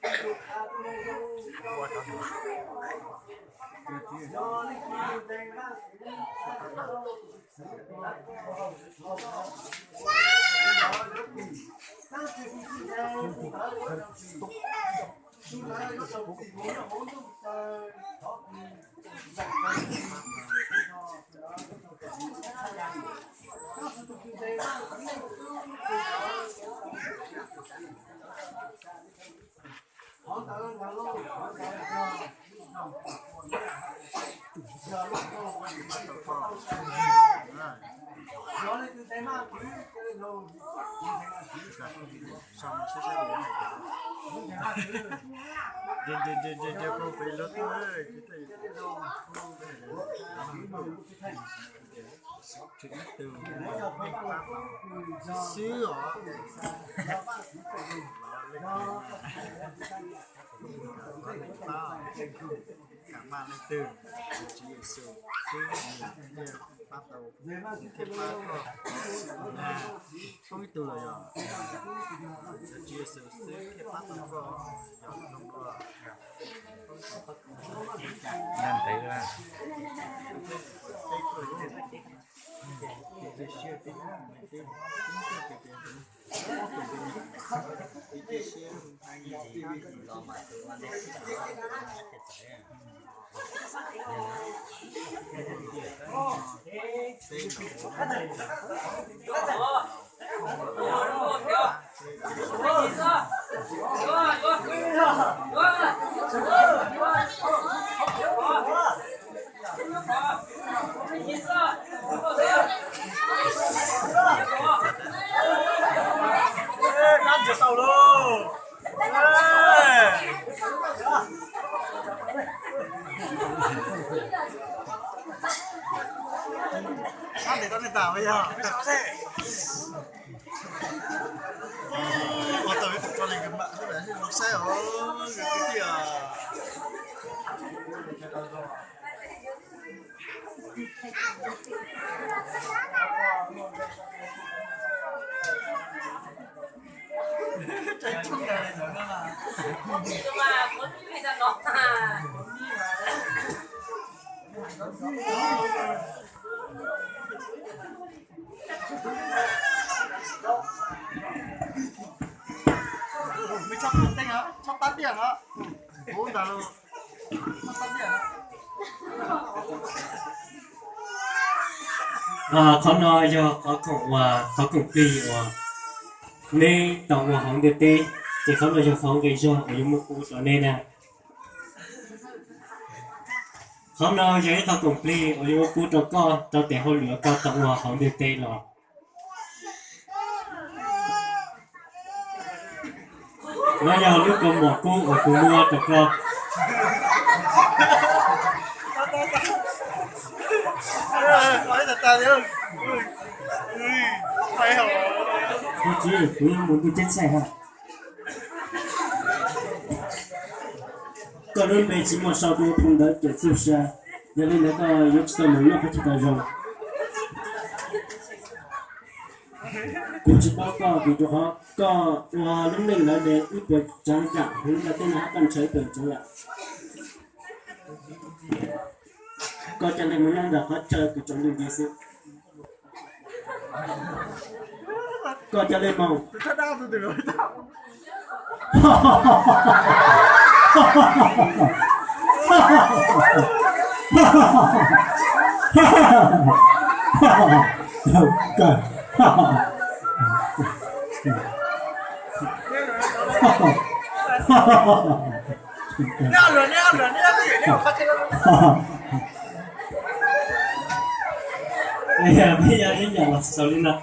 Xwb os. Leej twg, Tswv Yexus xwb thiaj pab tau, thiaj pab koj. Poob ib tug los yog, yog Tswv Yexus xwb thiaj pab tau koj, yog zoo dua. Ntev. Kab ntsia tau lauj. Kab ntsia tau nej tas yog. Ua tau ib tug rau li kws mam li zoo saib os, kwv tij. Qhov no yog qhov khoom uas, qhov khoom plig uas neb tau ua hauv ntiaj teb, ces qhov no yog qhov nqi zog uas yuav muab pub rau neb na. Qhov no yog ib qho khoom plig uas yuav muab pub rau koj rau tes hauj lwm koj tau ua hauv ntiaj teb los. No yog lub kaus mom kub uas kuv muab rau koj. Tus txiv, kuv yuav mus ntuj ceeb tsheej hab. Koj lub npe tsis muaj sau rau phoo ntawv cawm txuj sa, yog li ntawd koj yuav tsis tau mus nyob qhov chaw tau zoo. Kuv tsis paub koj vim rau qhov koj ua lub neej lawv npe ib puas tsav yam, hauv ntiaj teb no hab koj ntshaw ib puas tsav yam. Koj ca le mus nyob ntawm qhov chaw kws tsaus ntuj nti xwb. Koj ca le moog. Peb yog ib yam los xaus li no.